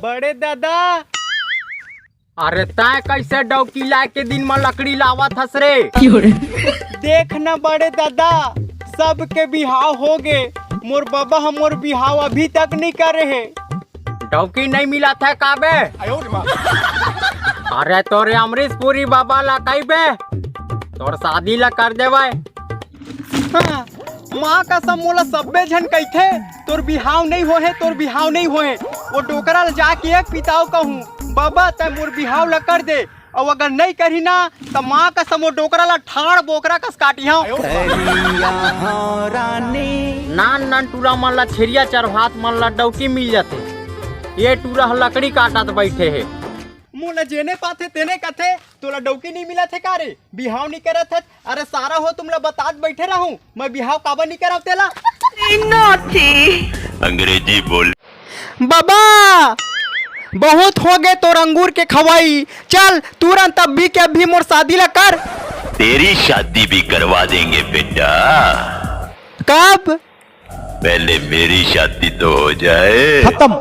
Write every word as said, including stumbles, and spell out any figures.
बड़े दादा। अरे तैं कैसे डौकी लाए के दिन म लकड़ी लावत हस रे? देख न बड़े दादा, सबके बिहाव हो गे, मोर बाबा ह मोर बिहाव अभी तक नहीं करे हे। डौकी नहीं मिलत हे का बे? अरे तोरे अमरीश पुरी बाबा ला कही बे, तोर शादी ला कर देवय। हाँ, माँ कसम मोला सब्बे झन कहिथे, "तोर बिहाव नहीं होहे, तोर बिहाव नहीं होहे।" वो डोकरा ला जाके एक पिताव कहूँ, "बाबा, तै मोर बिहाव ला कर दे।" अउ अगर नहीं करही ना, त माँ कसम वो डोकरा ला ठाड़ बोकरा कस काटी हूँ। नान नान टूरा मन ला छेरिया चरभात मन ला डौकी मिल जाथे, ये टूरा ह लकड़ी काटत बैठे हे। मोला जेने पाथे तेने कथे, "तोला डौकी नहीं मिलत हे का रे? बिहाव नहीं करत हस?" अरे सारा हो, तुमला बतात बैठे रहूं, मैं बिहाव काबर नहीं करव तेला? Naughty। अंग्रेजी बोल। बाबा, बहुत हो गए तोर अंगूर के खवाई, चल तुरंत अभी के अभी मोर शादी ला कर। तेरी शादी भी करवा देंगे बेटा। कब? पहले मेरी शादी तो हो जाए। खत्म।